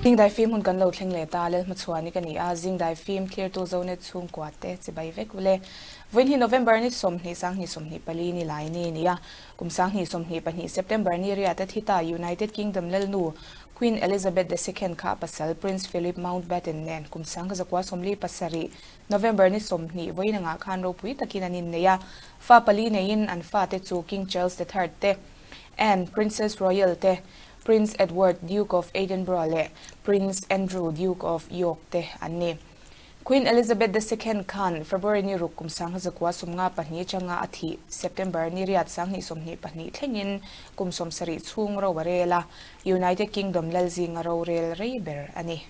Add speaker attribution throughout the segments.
Speaker 1: Zingdai fim hun kan lo thleng leh ta, Lalhmachhuani ka ni a, Zingdai fim thlirtu Zonet chhungkua te chibai vek ule. Vawiin hi November ni 20 2024 ni lai ni a ni a, kum 2022 September ni riat a thi ta United Kingdom lalnu Queen Elizabeth the Second kha a pasal Prince Philip Mountbatten nen kum 1977 November ni 20 vawiin angah khan ropui takin an innei a, fa pali neiin an fate chu King Charles the Third te, Anne, Princess Royal te, Prince Edward, Duke of Edinburgh leh Prince Andrew, Duke of York te an ni. Queen Elizabeth the Second khan February ni ruk kum 1952 atanga a thih September ni riat 2022 thlengin kum 70 chhung ro a rel a, United Kingdom lal zinga rorel rei ber a ni.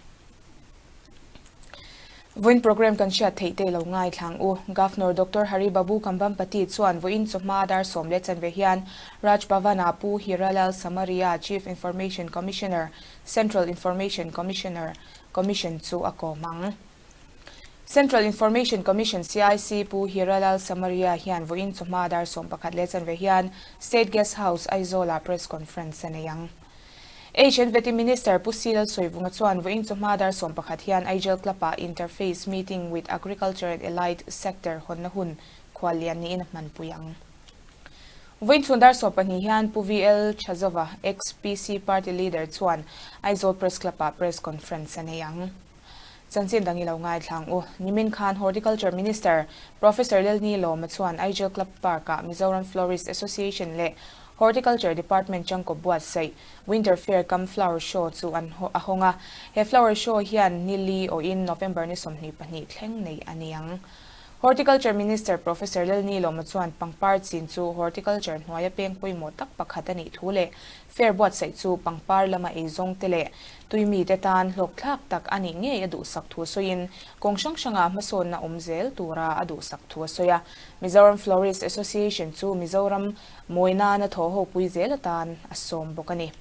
Speaker 1: Vawiin programme kan hriat theih te lo ngaithlang u. Governor Doctor Hari Babu Kambhampati chuan vawiin chawhma dar sawm leh chanve hian Raj Bhavan-ah Pu Hiralal Samaria, Chief Information Commissioner, Central Information Commissioner, Commission chu a kawm ang. Central Information Commission, CIC, Pu Hiralal Samaria hian vawiin chawhma dar 11 leh chanve hian State Guest House, Aizawl-ah press conference a nei ang. Asian Vety Minister Pu C Lalsawivunga chuan vawiin chawhma dar 11 hian Aijal Club-ah Interface Meeting with Agriculture and Allied Sector hawnna hun khuallian niin a hmanpui ang. Vawiin chhun dar 12 hian Pu VL Chazova, ex-PC Party Leader chuan Aizawl Press Club-ah Press Conference a nei ang. Chanchin dang i lo ngaithlang u. Nimin khan Horticulture Minister Professor Lelni Lawma chuan Aijal Club Park-ah Mizoram Florist Association leh Horticulture Department changkaw buatsaih Winter Fair cum Flower Show chu an a hawng a. He Flower Show hian ni li awhin November ni 22 thleng nei a ni ang. Horticulture Minister Professor Lelni Lawma chuan pangpar chin chu horticulture hnuaia peng pawimawh tak pakhat a nih thu leh fair buatsaih chu pangpar lama eizawng te leh tuimi te tan hlawkthlak tak a nih ngei a duhsak thu sawiin kawng hrang hrangah hmasawnna awm zel tura a duhsak thu a sawi a. Mizoram Florist Association chu Mizoram mawi nana thaw ho pui zel atan a sawm bawk a ni.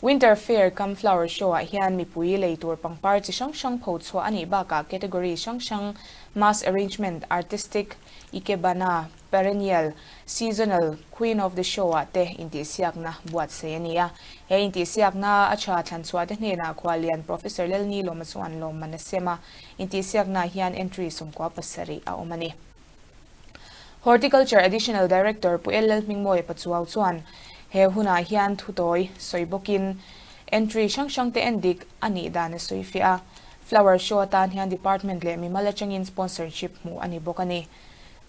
Speaker 1: Winter Fair cum Flower Show ah hian mipui lei tur pangpar chi hrang hrang pho chhuah a nih bakah category hrang hrang Mass Arrangement, Artistic, Ikebana, Perennial, Seasonal, Queen of the Show ah te intihsiakna buatsaih a ni a. He intihsiakna a tha thlan chhuah te hnenah khuallian Professor Lelni Lawma chuan lawmman a sem a, intihsiakna ah hian entry 97 a awm a ni. Horticulture Additional Director Pu L Lalhmingmawia Pachuau chuan he hunah hian thutawi sawi bawkin entry hrang hrang te en dik a nih dan a sawi fiah a. Flower Show atan hian Department leh mimal atangin sponsorship hmuh a ni bawk a ni.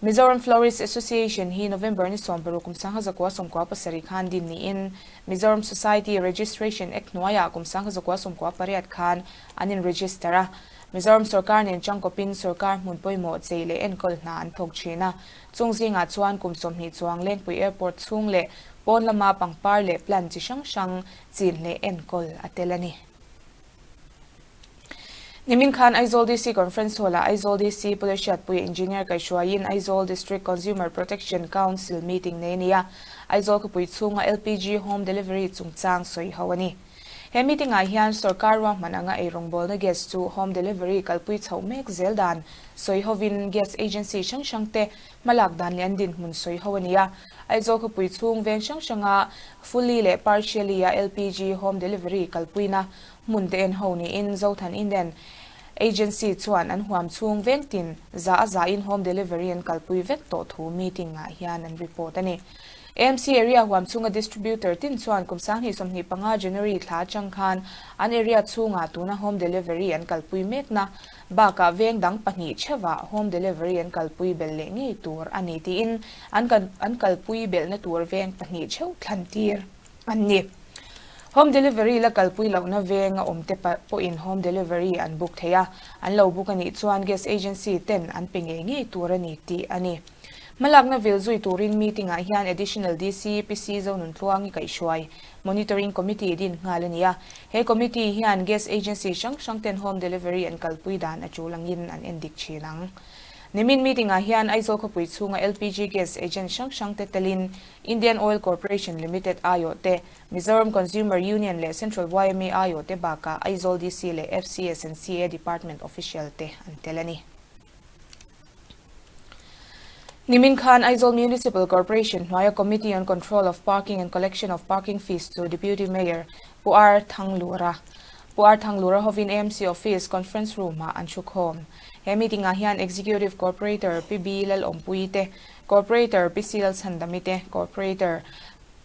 Speaker 1: Mizoram Florist Association hi November ni 16 kum 1997 khan din niin Mizoram Society Registration Act hnuaiah kum 1998 khan an in register a. Mizoram sorkar nen changkawpin sorkar hmun pawimawh chei leh enkawl hna an thawk thin a, chung zingah chuan kum 20 chuang Lengpui Airport chhung leh pawn lama pangpar leh plant chi hrang hrang chin leh enkawl a tel a ni. Nimin khan Aizawl DC Conference Hall-ah Aizawl DC Pu Lalhriatpuia Engineer kaihhruaiin Aizawl District Consumer Protection Council meeting nei a ni a, Aizawl khawpui chhunga LPG home delivery chungchang sawi ho a ni. He meeting-ah hian sorkar ruahman anga ei rawngbawlna gas chu home delivery kalpui chhoh mek zel dan sawi hovin gas agency hrang hrang te hmalak dan leh an dinhmun sawi ho a ni a. Aizawl khawpui chhung veng hrang hranga fully leh partially a LPG home delivery kalpuina hmun te en ho niin Zothan Indian Agency chuan an huam chhung veng tin za a zain home delivery an kalpui vek tawh thu meeting-ah hian an report a ni. AMC area huam chhunga distributor tin chuan kum 2025 January thla atang khan an area chhungah tuna home delivery an kalpui mekna bakah veng dang pahnih theuhah home delivery an kalpui belh leh ngei tur a ni tiin an an kalpui belhna tur veng pahnih theuh thlan tir an ni. Home delivery la kalpui lohna veng a awm te pawhin home delivery an book thei a, an lo book a nih chuan gas agency ten an pe ngei ngei tur a ni tih a ni. Hmalakna vil zui turin meeting-ah hian Additional DC PC Zonuntluangi kaihhruai Monitoring Committee din nghal a ni a. He committee hian gas agency hrang hrang ten home delivery an kalpui dan a tul angin an endik thin ang. Nimin meeting-ah hian Aizawl khawpui chhunga LPG gas agent hrang hrang te telin Indian Oil Corporation Limited aiawh te, Mizoram Consumer Union leh Central yma aiawh te bakah Aizawl DC leh FCS and CA Department official te an tel a ni. Nimin khan Aizawl Municipal Corporation hnuaia Committee on Control of Parking and Collection of Parking Fees chu Deputy Mayor Pu R Thanglura Pu R Thanglura hovin AMC Office Conference Room-ah an thukhawm. He meeting-ah hian Executive Corporator Pi B Lalawmpuii te, Corporator Pi C Lalchhandami te, Corporator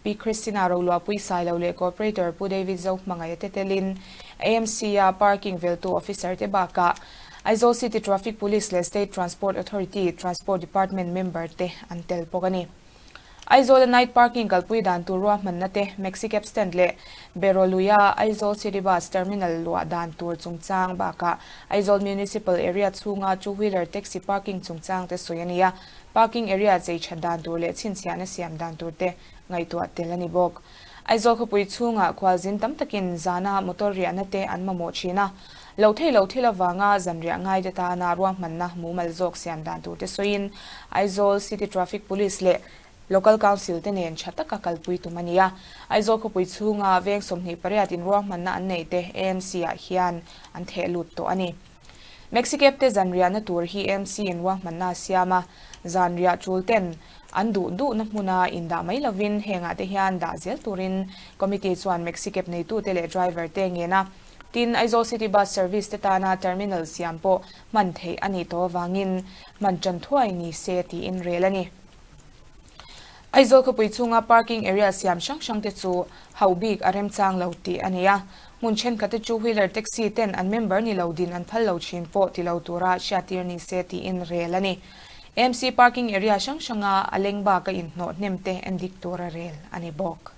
Speaker 1: Pi Christina Roluahpui Sailo leh Corporator Pu David Zohmangaia te telin AMC-a Parking veltu Officer te bakah Aizawl City Traffic Police leh State Transport Authority Transport Department member te an tel bawk a ni. Aizawla Night Parking kalpui dan tur ruahmanna te, Maxi Cab Stand leh Beroluia Aizawl City Bus Terminal luah dan tur chungchang bakah Aizawl Municipal Area chhunga Two Wheeler Taxi Parking chungchang te sawi a ni a, Parking area chei that dan tur leh chhinchhiahna siam dan tur te ngaihtuah tel a ni bawk. Aizawl khawpui chhungah khualzin tam takin zana motor riahna te an mamawh thin a, lo thei lo thil avanga zan riah ngai te tana ruahmanna mumal zawk siam dan tur te sawiin Aizawl City Traffic Police leh Local Council te nen tha taka kalpui tum a ni a. Aizawl khawpui chhunga veng 28 in ruahmanna an neih te AMC ah hian an theh lut tawh a ni. Maxicab te zan riahna tur hi AMC in ruahmanna a siam a, zan riah tul ten an duh duhna hmuna indah mai lovin hengah te hian dah zel turin Committee chuan Maxicab neitute leh driver te ngen a. Tin, Aizawl City Bus Service te tana terminal siam pawh hman theih a nih tawh avangin hman tan thuai ni se tiin rel a ni. Aizawl khawpui chhunga parking area siam hrang hrang te chu hauh bik a remchang lo tih a ni a, hmun thenkhat te two wheeler taxi ten an member ni lo din an phal lo thin pawh ti lo tura hriattir ni se tiin rel a ni. AMC parking area hrang hranga a leng baka inhnawh hnem te endik tura rel a ni bawk.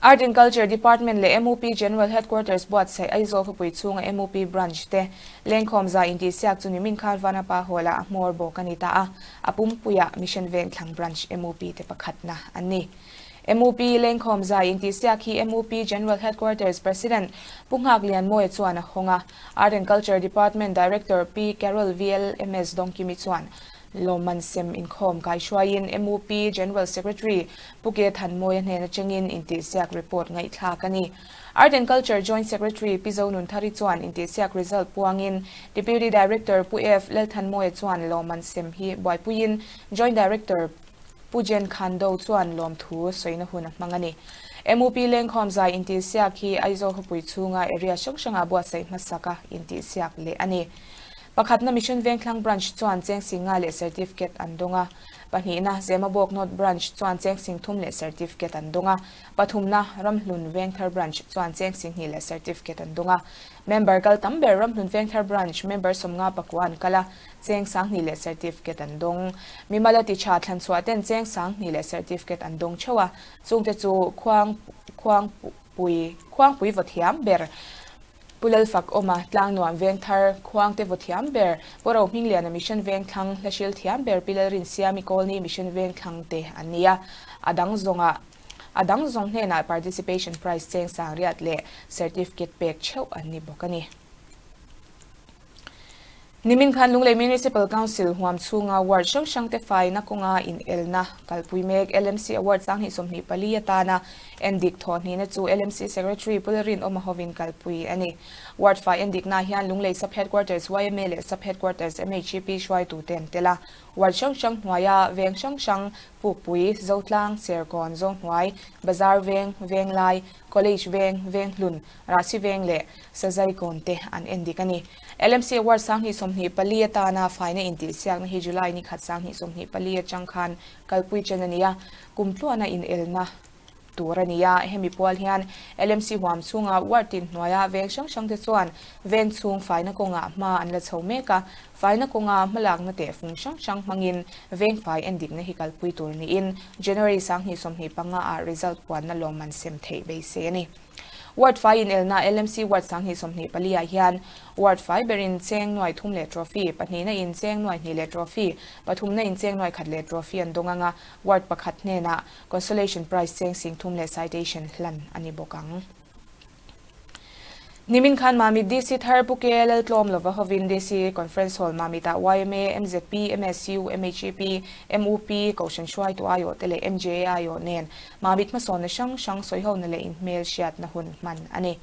Speaker 1: Art and Culture Department leh MUP General Headquarters buatsaih Aizawl khawpui chhunga MUP Branch te lengkhawm za intihsiak chu nimin khan Vanapa Hall-ah a hmawr bawk a ni ta a, a pumpuiah Mission Vengthlang Branch MUP te pakhatna an ni. MUP lengkhawm za intihsiak hi MUP General Headquarters President Pu Nghak Lianmawia chuan a hawng a, Art and Culture Department Director Pi Carol VLMS Dawngkimi chuan Lawmman sem inkhawm kaihruaiin MUP General Secretary Pu Ke Thanmawia hnen atangin intihsiak report ngaihthlak a ni. Art and Culture Joint Secretary Pi Zonunthari chuan intihsiak result puangin Deputy Director Pu F Lalthanmawia chuan lawmman sem hi buaipuiin Joint Director Pu Jen Khando chuan lawmthu sawina hun a hmang a ni. MUP lengkhawm zai intihsiak hi Aizawl khawpui chhunga area hrang hrangah buatsaih hmasaka intihsiak leh a ni. Pakhatna Mission Vengthlang Branch chuan cheng singa leh certificate an dawng a, pahnihna Zemabawk North Branch chuan cheng singthum leh certificate an dawng a, pathumna Ramhlun Vengthar Branch chuan cheng singhnih leh certificate an dawng a. Member kal tam ber Ramhlun Vengthar Branch member 59 an kal a, cheng sanghnih leh certificate an dawng. Mimala tiṭha thlanchhuah ten cheng sanghnih leh certificate an dawng theuh a, chungte chu Khuang Khuangpui Khuangpui Vawthiam ber Pu Lalfakawma, Tlangnuam Vengthar, Khuangte Vawthiam ber, Pu Rohmingliana Mission Vengthlang, Hlahril Thiam ber, Pi Lalrinsiami Kawlni Mission Vengthlang te an ni a. A dang zawngah a dang zawng hnenah Participation Prize cheng sangriat leh Certificate pek theuh an ni bawk a ni. Nimin khan Lunglei Municipal Council huam chhunga ward hrang hrangte faina kawnga inelna kalpui mek LMC Award 2024 atana endik thawhhnihna chu LMC Secretary Pu Lalrinawma hovin kalpui a ni. Ward fai endiknaah hian Lunglei Sub Headquarters yma leh Sub Headquarters MHEP hruaitute an tel a. Ward hrang hrang hnuaia veng hrang hrang Pukpui, Zotlang, Serkawn, Zohnuai, Bazar Veng, Venglai, College Veng, Venghlun, Rahsi Veng leh Sazaikawn te an endik a ni. LMC Award 2024 atana faina intihsiakna hi July ni khat 2024 atang khan kalpui chen a ni a, kum tluana inelna tur a ni a. Hemi pual hian LMC huam chhunga ward tin hnuaia veng hrang hrang te chuan veng chhung faina kawngah hma an la chho mek a, faina kawnga hmalakna tehfung hrang hrang hmangin veng fai endikna hi kalpui tur niin January 2025 ah result puanna lawmman sem theih beisei a ni. Ward fai inelna LMC Ward 2024 ah hian Ward fai berin cheng nuai thum leh trophy, pahnihna in cheng nuai hnih leh trophy, pathumna in cheng nuai khat leh trophy an dawng ang a, Ward pakhat hnenah consolation prize cheng sing thum leh citation hlan a ni bawk ang. Nimin khan Mamit DC thar Pu KLL tlawm lova hovin DC Conference Hall Mamitah yma, MZP, MSU, MHEP, MUP, Kohhran hruaitu aiawh te leh MJA aiawh nen Mamit hmasawnna hrang hrang sawihona leh inhmel hriatna hun hman a ni.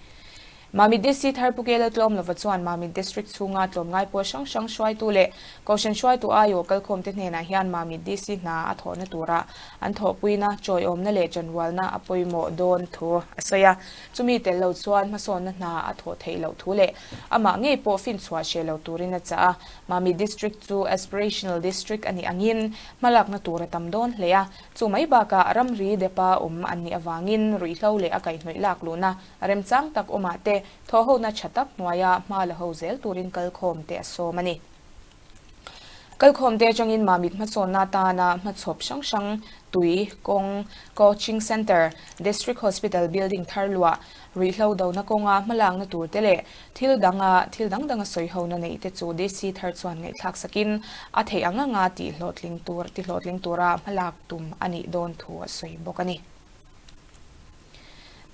Speaker 1: Mamit DC thar Pu Kela tlawm lova chuan Mamit District chhunga tlawmngai pawl hrang hrang hruaitu leh Kohhran hruaitu aiawh kalkhawmte hnenah hian Mamit DC hna a thawhna tura an thawhpuina, chawiawmna leh chanrualna a pawimawh dawn thu a sawi a. Chumi tel lo chuan hmasawnna hna a thawh theih loh thu leh amah ngei pawh finchhuah hreh lo turin a chah a. Mamit District chu Aspirational District a nih angin hmalakna tur a tam dawn hle a. Chu mai bakah ramri depa awm an nih avangin ruihhlo leh a kaihhnawih lak luhna Remchang tak awmah te thawhhona tha tak hnuaia hma la ho zel turin kalkhawm te a sawm a ni. Kalkhawm te atangin Mamit hmasawnna atana hmachhawp hrang hrang, tui, kawng, coaching centre, district hospital building thar luah, ruihhlo dona kawnga hmalakna tur te leh thil danga thil dang danga sawihona neih te chu DC thar chuan ngaihthlak sakin a theih ang anga tihhlawhtling tur tihlawhtling tura hmalak tum a nih dawn thu a sawi bawk a ni.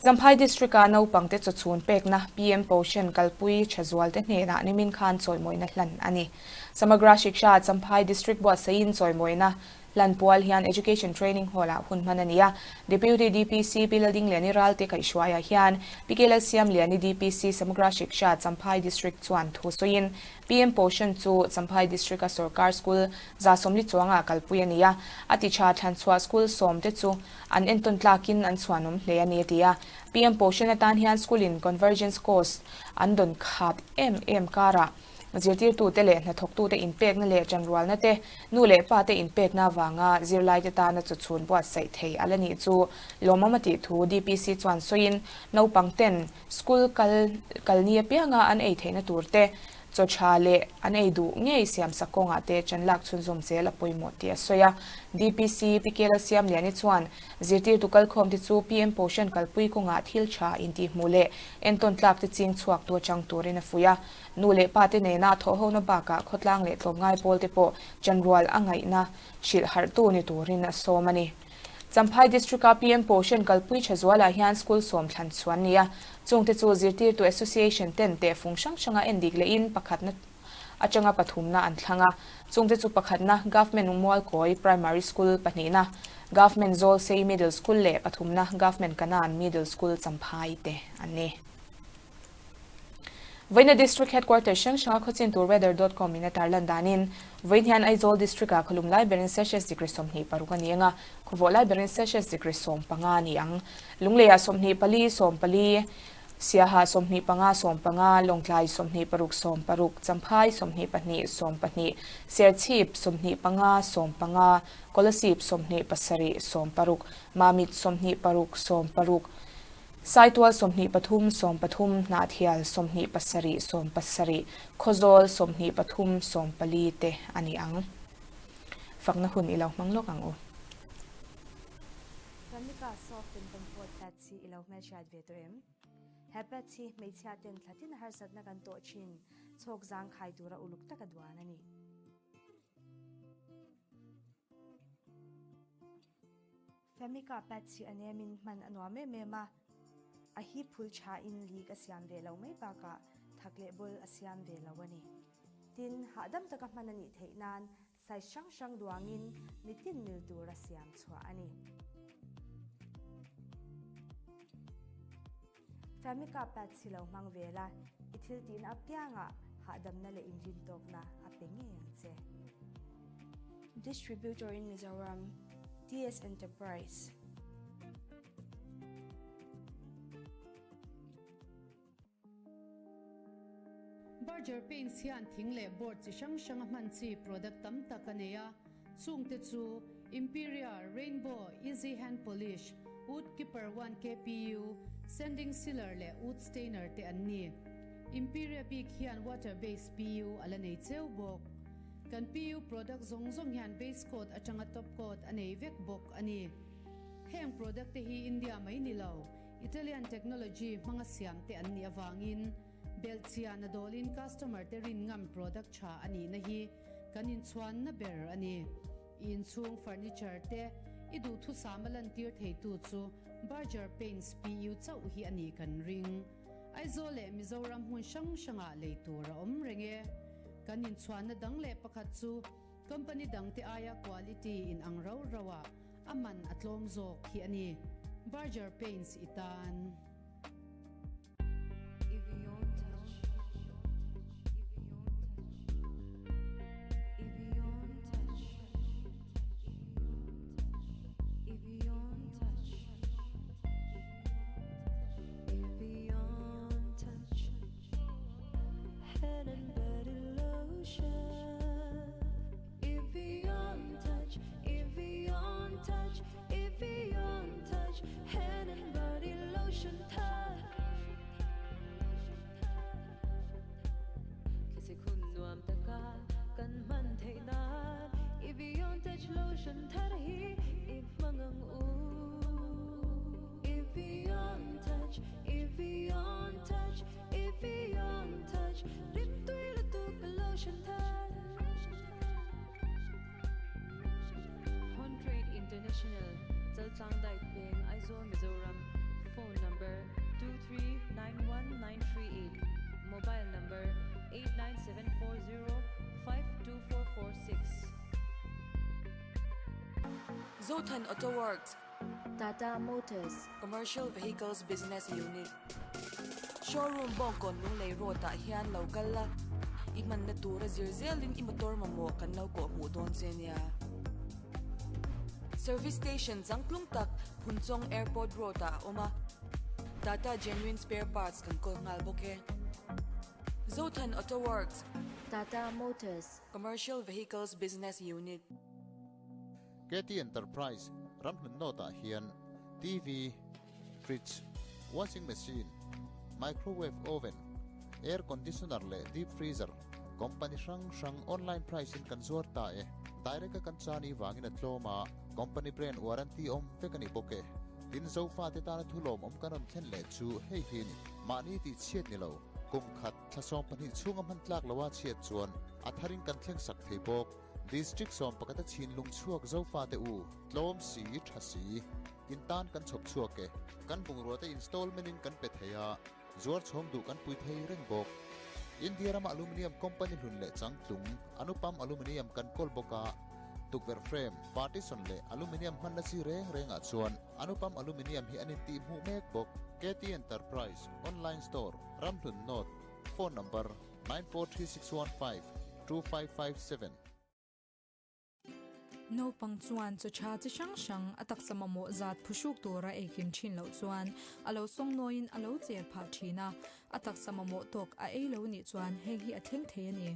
Speaker 1: Champhai District-a naupangte chawchhun pekna PM Poshan kalpui tha zualte hnenah nimin khan chawimawina hlan a ni. Samagra Shiksha Champhai District buatsaihin chawimawina hlan pual hian Education Training Hall-ah hun hman a ni a. Deputy DPC Pi Laldingliani Ralte kaihhruaiah hian Pi K Lalsiamliani DPC Samagra Shiksha Champhai District chuan thu sawiin PM Poshan chu Champhai District-a sorkar school 140 chuangah kalpui a ni a. A ti tha thlanchhuah school sawmte chu An entawn tlakin an chhuanawm hle a ni a ti a. PM Poshan atan hian school in convergence course an dawn khat em em karah zirtirtute leh hnathawktute inpekna leh tanrualna te, nu leh pa te inpekna avanga zirlaite tana chawchhun buatsaih thei a la nih chu lawmawm a tih thu DPC chuan sawiin naupang ten school kal kal ni apianga an ei theihna tur te Chaw tha leh an ei duh ngei siamsak kawngah te chan lak chhunzawm zel a pawimawh tih a sawi a. DPC Pi Kela Siamliani chuan zirtirtu kalkhawm te chu PM Poshan kalpui kawngah thil tha intihhmuh leh entawn tlak te ching chhuak tu atang turin a fuih a. Nu leh pa te nena thawhhona bakah khawtlang leh tlawmngai pawl te pawh chanrual a ngaihna hrilh harhtu ni turin a sawm a ni. Champhai District-a PM Poshan kalpui tha zualah hian school sawm thlan chhuan ni a, chungte chu zirtirtu association ten tehfung hrang hranga endik lehin pakhatna atanga pathumna an thlang a, chungte chu pakhatna Government Mualkawi Primary School pahnihna, Government Zawlsei Middle School leh pathumna Government Kanan Middle School Champhai te an ni. Vawiina District Headquarters hrang hranga khawchin tur weather dot com in a tarlan danin, vawiin hian Aizawl District-ah khawlum lai berin Celsius degree 26 a ni ang a, khawvawh lai berin Celsius degree 15 a ni ang. Lungleiah 24, 14, Siaha 25, 15, Lawngtlai 26, 16, Champhai 22, 12, Serchhip 25, 15, Kolasib 27, 16, Mamit 26, 16, Saitual 23, 13, Hnahthial 27, 17, Khawzawl 23, 14 te a ni ang. Fakna hun i lo hmang lawk ang u.
Speaker 2: Famika soft and comfort pads hi i lo hmelhriat ve tawh em? He pads hi hmeichhia ten thlatin harsatna kan tawh thin chhawk zangkhai tura uluk taka duan a ni. Famika pads hi a nemin hman a nuam em em a, a hi phul thain leak a siam ve lo mai bakah thak leh bawl a siam ve lo a ni. Tin, hahdam taka hman a nih theih nan size hrang hrang duangin mitin mil tura siam chhuah a ni. Famika pads hi lo hmang ve la, i thil tihna apiangah hahdamna leh inrintawkna a pe ngei ang che. Distributor in Mizoram, TS Enterprise.
Speaker 3: Berger Paints hian thing leh board chi hrang hranga hman chi product tam tak a nei a, chungte chu, Imperia, Rainbow, Easy Hand Polish, Wood Keeper One KPU, Sanding Sealer leh Wood Stainer te an ni. Imperia bik hian water base PU a la nei cheu bawk. Kan PU product zawng zawng hian base coat atanga top coat a nei vek bawk a ni. Heng product te hi India mai ni lo, Italian technology hmanga siam te an nih avangin belhchian a dawlin customer te rin ngam product tha a nihna hi kan inchhuanna ber a ni. I inchhung furniture te i duhthusam a lantir theitu chu Berger Paints PU chauh hi a nih kan ring. Aizawl leh Mizoram hmun hrang hrangah lei tur a awm reng e. Kan inchhuanna dang leh pakhat chu company dangte aia quality in ang rau rau ah A man a tlawm zawk hi a ni. Berger Paints i tan.
Speaker 4: EV. lotion thar hi i hmang ang u. Evian touch, Evian touch, Evian touch, rimtui lutuk lotion thar. Hontrade International, Chaltlang Dike Peng, Aizawl, Mizoram, Phone number, 2391938, Mobile number, 89740 52446.
Speaker 5: Zothan Auto Works,
Speaker 2: Tata Motors,
Speaker 5: Commercial Vehicles Business Unit, Showroom Bawngkawn Lunglei Road ah hian lo kal la, i hmanna tura zir zelin i motor mamawh kan lo kawh hmuh dawn che nia. Service Station changtlung tak Phunchawng Airport Road ah a awm a, Tata Genuine Spare Parts kan kawl nghal bawk e. Zothan Auto Works,
Speaker 2: Tata Motors,
Speaker 5: Commercial Vehicles Business Unit.
Speaker 6: KT Enterprise ramhlun nawtah hian TV, Fridge, Washing Machine, Microwave Oven, Air Conditioner leh Deep Freezer company hrang hrang online price in kan zuar ta e. Direct a kan chani vangin a tlawm a, company brand warranty awm vek a ni bawk e. Tin Zofa te tana thulawm awm kan rawn thlen leh chu hei hi a ni. Mahni tih chhiat ni lo, kum khat thla 12 chhunga hman tlak loa chhiat chuan a tharin kan thleng sak thei bawk. District 11 a chin lung chhuak Zofa te u, tlawm si, tha si, in tan kan chhawp chhuak e. Kan bungrua te installment in kan pe thei a, zuar chhawng duh kan pui thei reng bawk. India rama aluminium company hlun leh changtlung, Anupam Aluminium kan kawl bawk a, tukverh frame, partition leh aluminium hmanna chi reng rengah chuan Anupam Aluminium hi an intih hmuh mek bawk. KT Enterprise, Online Store, Ramhlun North, Phone number, 9436152557.
Speaker 7: Naupang chuan chaw tha chi hrang hrang a taksa mamawh zat phuhruk tura eikim thin loh chuan a lo sawngnawiin a lo cher phah thin a, a taksa mamawh tawk a ei lo nih chuan heng hi a thleng thei a ni.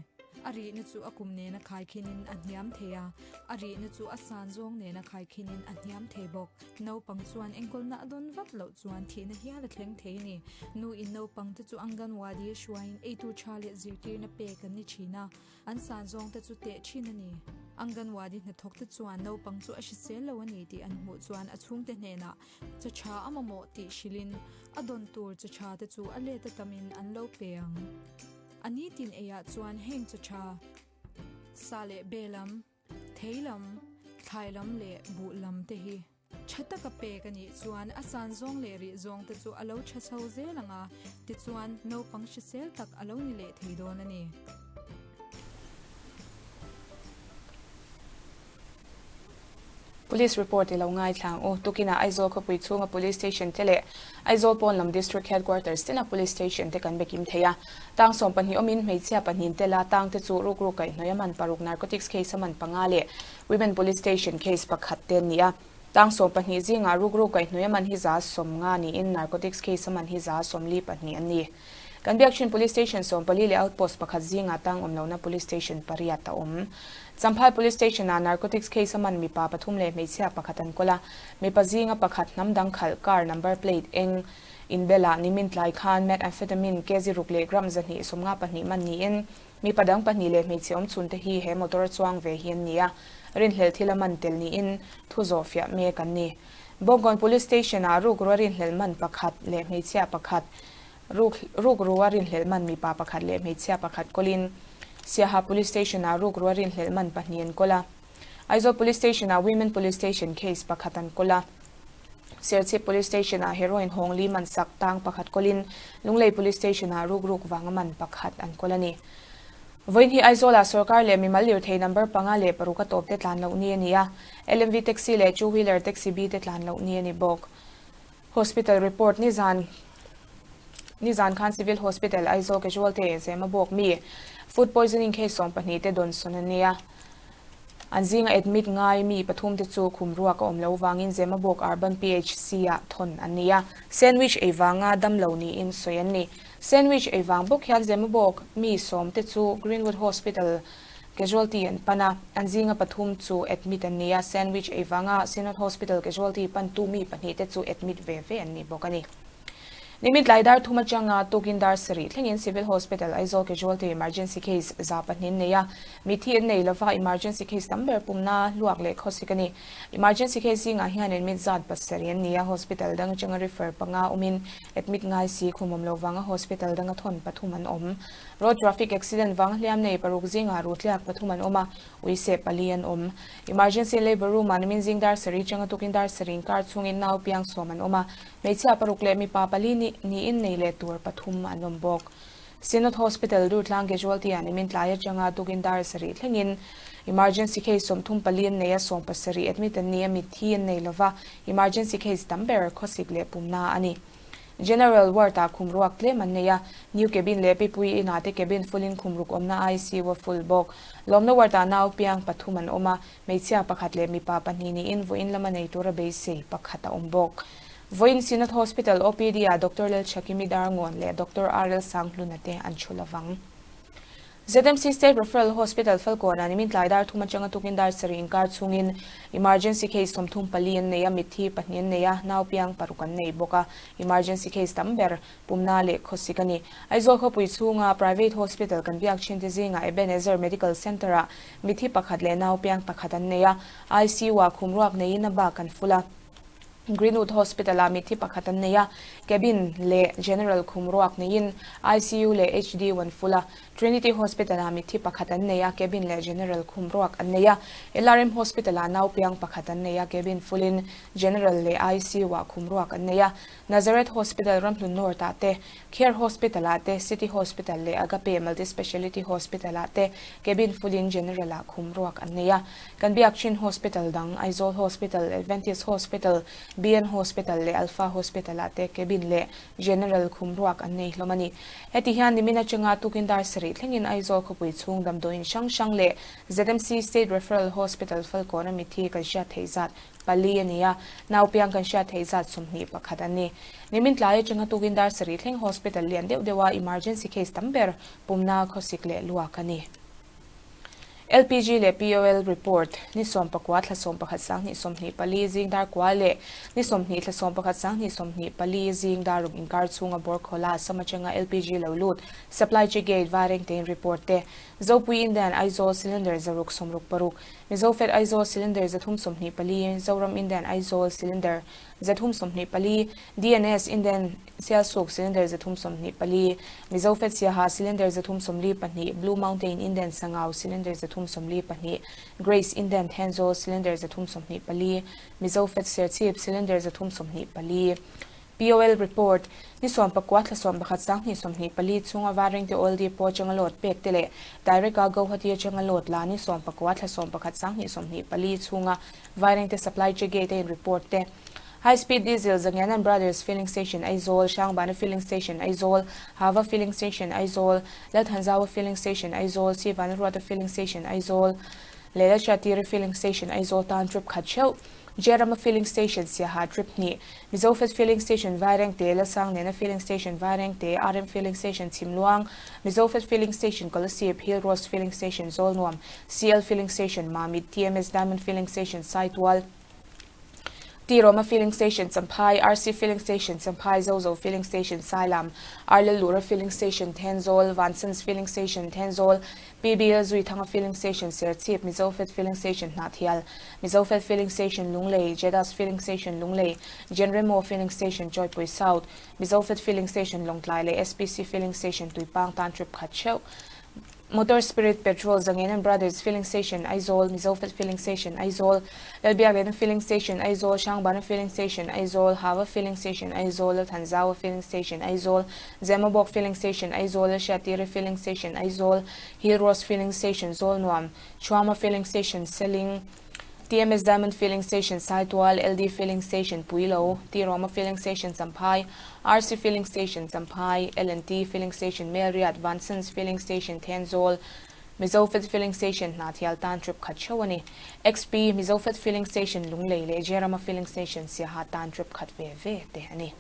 Speaker 7: A rihna chu a kum nena khaikhinin a hniam thei a, a rihna chu a san zawng nena khaikhinin a hniam thei bawk. Naupang chuan enkawlna a dawn vat loh chuan thihna hial a thleng thei a ni. Nu in naupang te chu Anganwadi a hruaiin eitur tha leh zirtirna pek an ni thin a, an san zawng te chu teh thin a ni. Anganwadi hnathawk te chuan naupang chu a hrisel lo a ni tih an hmuh chuan a chhungte hnenah chaw tha a mamawh tih hrilhin a dawn tur chaw tha te chu a let a tamin an lo pe ang. A nitin eiah chuan heng chaw tha, sa leh be lam, Thei lam, thlai lam leh buh lam te hi tha taka pek a nih chuan a san zawng leh rih zawng te chu a lo tha chho zel ang a, tichuan naupang hrisel tak a lo ni leh thei dawn a ni.
Speaker 1: Police report i lo ngaithlang u. Tukinah Aizawl khawpui chhunga Police Station te leh Aizawl pawn lam District Headquarters tina Police Station te kan bekim thei a. Tang 12 awmin hmeichhia pahnih tel a, tang te chu rukru kaihhnawih a man paruk narcotics case a man panga leh Women Police Station case pakhat te an ni a. Tang 12 zingah rukru kaihhnawih a man hi 50 niin narcotics case a man hi 42 an ni. Kan biak thin Police Station 14 leh Outpost pakhat zingah tang awm lohna Police Station pariat a awm. Champhai Police Station-ah narcotics case a man mipa pathum leh hmeichhia pakhat an kawl a, mipa zinga pakhat hnam dang khalh car number plate eng inbelah nimin tlai khan methamphetamine kg ruk leh gram 252 man niin mipa dang pahnih leh hmeichhe awm chhun te hi he motor a chuang ve hi an ni a, rinhlelh thil a man tel niin thu zawh fiah mek an ni. Bawngkawn Police Station-ah rukru a rinhlelh man pakhat leh hmeichhia pakhat Rukru a rinhlelh man mipa pakhat leh hmeichhia pakhat kawlin Siaha Police Station-ah rukru a rinhlelh man pahnih an kawl a. Aizawl Police Station-ah Women Police Station case pakhat an kawl a. Serchhip Police Station-ah heroin hawng li man sak tang pakhat kawlin Lunglei Police Station-ah rukruk vanga man pakhat an kawl a ni. Vawiin hi Aizawlah sorkar leh mimal lirthei number panga leh paruk a tawp te tlan loh ni a ni a, LMV taxi leh two wheeler taxi bi te tlan loh ni a ni bawk. Hospital report nizan nizan khan Civil Hospital Aizawl casualty zema bawk mi food poisoning case 12 te dawn sawn a nia. An zinga admit ngai mi pathum te chu khum ruak a awm lo vangin Zemabawk Urban PHC ah thawn an ni a. Sandwich ei vanga dam lo niin sawi an ni. Sandwich ei vang bawk hian Zemabawk mi sawm te chu Greenwood Hospital Casualty an pan a, an zinga pathum chu admit an ni a, sandwich ei vanga Synod Hospital Casualty pantu mi pahnih te chu admit ve ve an ni bawk a ni. Nimin tlai dar thum atanga tukin dar sarih thlengin Civil Hospital Aizawl Casualty Emergency Case 200 nei a, mithi an nei lova emergency case tam ber pumna luak leh khawsik a ni. Emergency case zingah hian admit zat pasarih an ni a, hospital dang atanga refer panga awmin admit ngai si khum awm lo vanga hospital danga thawn pathum an awm. Road traffic accident vang hliam nei paruk zingah rutliak pathum an awm a, uiseh pali an awm. Emergency labour room ah nimin zing dar sarih atanga tukin dar sarih inkar chhungin nau piang sawm an awm a, hmeichhia paruk leh mipa pali niin nei leh tur pathum an awm bawk. Synod Hospital Durtlang Casualty ah nimin tlai atanga tukin dar sarih thlengin emergency case 34 an nei a, 70 admit an ni a, mitthi an nei lova, emergency case tam ber khawsik leh pumna a ni. General ward ah khum ruak tlem an nei a, new cabin leh pipui inah te cabin full in khum ruk awmna ICU a full bawk. Lawmna ward ah nau piang pathum an awm a, hmeichhia pakhat leh mipa pahnih niin vawiin lama nei tura beisei pakhat a awm bawk. Vawiin Synod Hospital OPD ah Doctor Lalchhakimi Darngawn leh Doctor RL Sanghluna te an thu lovang. ZMC State Referral Hospital Falkawnah nimin tlai dar thum atanga tukin dar sarih inkar chhungin emergency case 34 an nei a, mitthi pahnih an nei a, nau piang paruk an nei bawk a, emergency case tam ber pumna leh khawsik a ni. Aizawl khawpui chhunga private hospital kan biak thin te zingah Ebenezer Medical Centre-ah mitthi pakhat leh nau piang pakhat an nei a, ICU-ah khum ruak neiin a bak an full a. Greenwood Hospital-ah mitthi pakhat an nei a, cabin leh general khum ruak neiin ICU leh HD an full a. Trinity Hospital-ah mitthi pakhat an nei a, cabin leh general khum ruak an nei a. LRM Hospital-ah nau piang pakhat an nei a, cabin full-in general leh ICU-ah khum ruak an nei a. Nazareth Hospital Ramhlun North-ah te, Care Hospital-ah te, City Hospital leh Agape Multi-Speciality Hospital-ah te cabin full-in general-ah khum ruak an nei a. Kan biak thin hospital dang Aizawl Hospital, Adventist Hospital, BN Hospital leh Alpha Hospital-ah te cabin leh general khum ruak an nei hlawm a ni. Heti hian nimin atanga tukin dar sarih thlengin Aizawl khawpui chhung damdawiin hrang hrang leh ZMC State Referral Hospital Falkawn a mitthi kan hriat theih zat pali a ni a, nau piang kan hriat theih zat 21 an ni. Nimin tlai atanga tukin dar sarih thleng hospital lian deuh deuha emergency case tam ber pumna khawsik leh luak a ni. LPG leh POL report, Ni 19 thla 11 2024 zing dar kua leh ni 20 thla 11 2024 zing dar ruk inkar chhunga bawr khawla sam atanga LPG lo lut supply chi gate Vairengtein report te Zopui Indian Aizawl cylinder 166, Mizofed Aizawl cylinder 324, Zoram Indian Aizawl cylinder 324, DNS Indian Sialsuk cylinder 324, Mizofed Siaha cylinder 342, Blue Mountain Indian Sangau cylinder 342, Grace Indian Thenzawl cylinder 324, Mizofed Serchhip cylinder 324. POL report, Ni 19 thla 11 2024 chhunga Vairengte Oil Depot atanga load pek te leh Direct-a Guwahati atanga load la ni 19 thla 11 2024 chhunga Vairengte Supply Che Gate a in report te. High Speed Diesel Zangianan Brothers Filling Station Aizawl, Hrangbana Filling Station Aizawl, Hava Filling Station Aizawl, Lalthanzaua Filling Station Aizawl, Sivana Ruata Filling Station Aizawl leh Lalhriatira Filling Station Aizawl tan trip khat theuh. Jerama Filling Station Siaha trip hnih, Mizofed Filling Station Vairengte, Lalsangnena Filling Station Vairengte, RM Filling Station Chhimluang, Mizofed Filling Station Kolasib, Hill Rose Filling Station Zawlnuam, CL Filling Station Mamit, TMS Diamond Filling Station Saitual, T Roma Filling Station Champhai, RC Filling Station Champhai, Zozo Filling Station Sailam, Arlalura Filling Station Thenzawl, Vansons Filling Station Thenzawl, PBL Zuithanga Filling Station Serchhip, Mizofed Filling Station Hnahthial, Mizofed Filling Station Lunglei, Jedas Filling Station Lunglei, Genremo Filling Station Chawipui South, Mizofed Filling Station Lawngtlai leh SPC Filling Station Tuipang tan trip khat theuh. Motor Spirit Petrol Zangenan Brothers Filling Station Aizawl, Mizofed Filling Station Aizawl, Lalbiaklena Filling Station Aizawl, Hrangbana Filling Station Aizawl, Hava Filling Station Aizawl, Lalthanzaua Filling Station Aizawl, Zemabawk Filling Station Aizawl, Lalhriatira Filling Station Aizawl, Hill Rose Filling Station Zawlnuam, Thuama Filling Station Seling, TMS Diamond Filling Station Saitual, LD Filling Station Puilo, T Roma Filling Station Champhai, RC Filling Station Champhai, L&T Filling Station Melriat, Vansons Filling Station Thenzawl, Mizofed Filling Station Hnahthial tan trip khat theuh a ni. XP Mizofed Filling Station Lunglei leh Jerama Filling Station Siaha tan trip khat ve ve te a ni.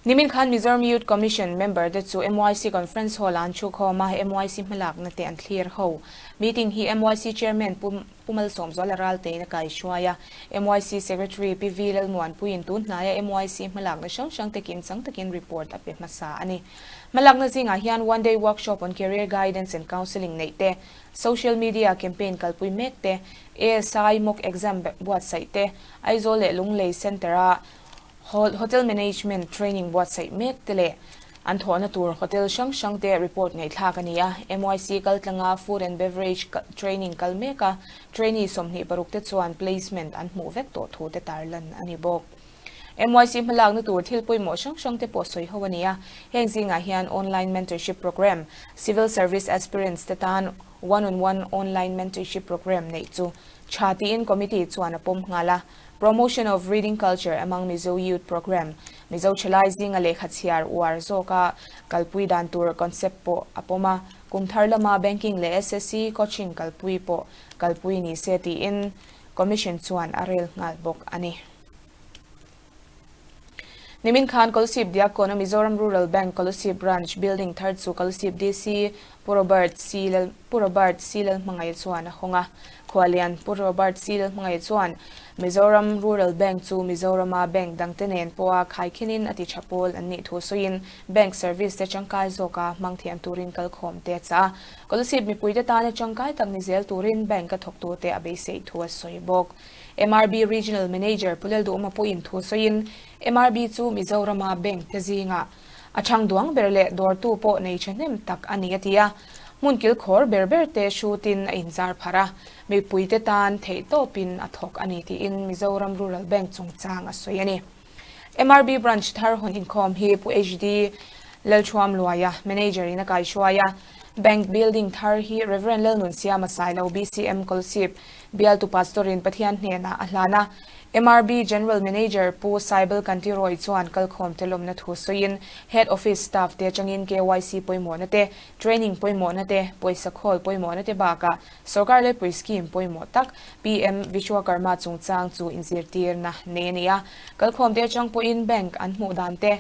Speaker 1: Nimin khan Mizoram Youth Commission member te chu MYC Conference Hall ah an thu khawm a, MYC hmalakna te an thlir ho. Meeting hi MYC Chairman Pu Pu Malsawmzuala Raltein a kaihruai a, MYC Secretary Pi V Lalmuanpuiin tun hnaia MYC hmalakna hrang hrang te kim chang takin report a pe hmasa a ni. Hmalakna zingah hian One Day Workshop on Career Guidance and Counselling neih te, Social Media Campaign kalpui mek te, ASI Mock Exam buatsaih te, Aizawl leh Lunglei Centre-a Hotel Management Training buatsaih mek te leh an thawhna tur hotel hrang hrang te report ngaihthlak a ni a. MYC kaltlanga Food and Beverage Training kal mek a, trainee 26 te chuan placement an hmuh vek tawh thu te tarlan a ni bawk. MYC hmalakna tur thil pawimawh hrang hrang te pawh sawi ho a ni a. Heng zingah hian Online Mentorship Programme, Civil Service Aspirants te tan One on One Online Mentorship Programme neih chu tha tiin Committee chuan a pawm nghal a. Promotion of Reading Culture Among Mizo Youth Programme, Mizo thalai zinga lehkha chhiar uar zawka kalpui dan tur concept pawh a pawm a, kum thar lama Banking leh SSC coaching kalpui pawh kalpui ni se tiin Commission chuan a rel nghal bawk a ni. Nimin khan Kolasib Diakkawn a Mizoram Rural Bank Kolasib Branch building thar chu Kolasib DC Pu Robert C Lal Pu Robert C Lalhmangaih chuan a hawng a. Khualian Pu Robert C Lalhmangaih chuan Mizoram Rural Bank chu Mizorama bank dangte nen pawha khaikhinin a ti tha pawl an nih thu sawiin bank service te tangkai zawka hmang thiam turin kalkhawm te a chah a. Kolasib mipuite tana tangkai tak ni zel turin bank a thawktute a beisei thu a sawi bawk. MRB Regional Manager Pu Lalduhawma pawhin thu sawiin MRB chu Mizorama bank te zingah a chhang duang ber leh dawrtu pawh nei thahnem tak a ni a ti a. Hmun kilkhawr ber ber te hrutin a inzar pharh a, mipuite tan theihtawpin a thawk a ni tiin Mizoram Rural Bank chungchang a sawi a ni. MRB Branch thar hawn inkhawm hi Pu HD Lalthuamluaia, Manager in a kaihruai a. Bank building thar hi Rev. Lalnunsiama Sailo BCM Kolsip bialtu Pastor in Pathian hnenah a hlan a. MRB General Manager Pu Saibal Kantiroy chuan kalkhawm te lawmna thu sawiin Head Office staff te atangin KYC pawimawhna te, Training pawimawhna te, pawisa khawl pawimawhna te bakah Sorkar lepui scheme pawimawh tak PM Vishwakarma chungchang chu inzirtirna nei a ni a. Kalkhawm te atang pawhin bank an hmuh dan te,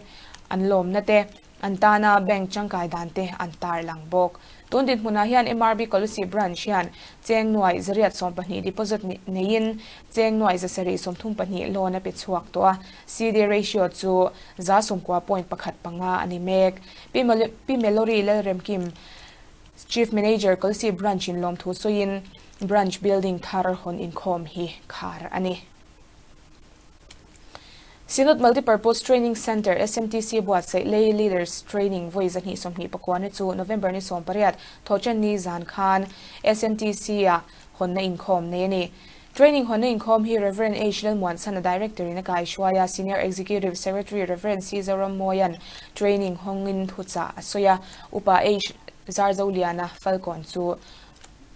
Speaker 1: an lawmna te, an tana bank tangkai dan te an tarlang bawk. Tun dinhmunah hian MRB Kolasib Branch hian cheng nuai 812 deposit neiin cheng nuai 732 loan a pe chhuak tawh a, CD ratio chu 90.15 a ni mek. Pi Melory Lalremkim, Chief Manager Kolasib Branch in lawmthu sawiin Branch building thar hawn inkhawm hi khar a ni. Synod Multipurpose Training Centre, SMTC, buatsaih Lay Leaders Training vawi 229 na chu November ni 18 Thawhṭanni zan khan SMTC-ah hawnna inkhawm nei a ni. Training hawnna inkhawm hi Rev. H. Lalmuanchhana Director in a kaihruai a, Senior Executive Secretary Rev. C. Zorammawia'n training hawngin thuchah a sawi a, Upa H. Zarzoliana Falkawn chu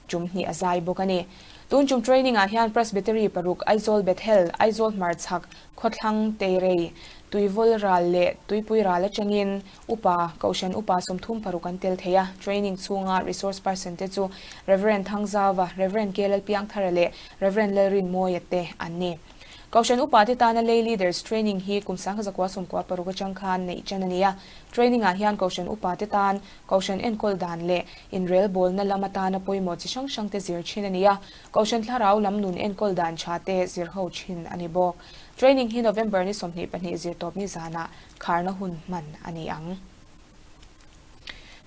Speaker 1: tum hnih a zai bawk a ni. Tun tum training ah hian Presbytery paruk Aizawl Bethel, Aizawl Hmarchhak, Khawthlang, Teirei, Tuivawl ral leh Tuipui ral atangin Upa, Kohhran Upa 36 an tel thei a. Training chhunga resource person te chu Rev. Thangzauva, Rev. K. Lalpiangthara leh Rev. Lalrinmawia te an ni. Kohhran Upa te tana Lay Leaders Training hi kum 1996 atang khan neih tan a ni a. Training ah hian Kohhran Upa te tan Kohhran enkawl dan leh inrelbawlna lam atana pawimawh chi hrang hrang te zir thin a ni a, Kohhran thlarau lam nun enkawl dan tha te zir ho thin a ni bawk. Training hi November ni 22 zirtawp ni zanah kharna hun hman a ni ang.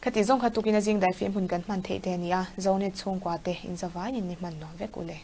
Speaker 1: Khati zawng kha tukin a zing daifim hun kan hman theih te a ni a, Zonet chhungkua te inzavaiin ni hman nuam vek u le.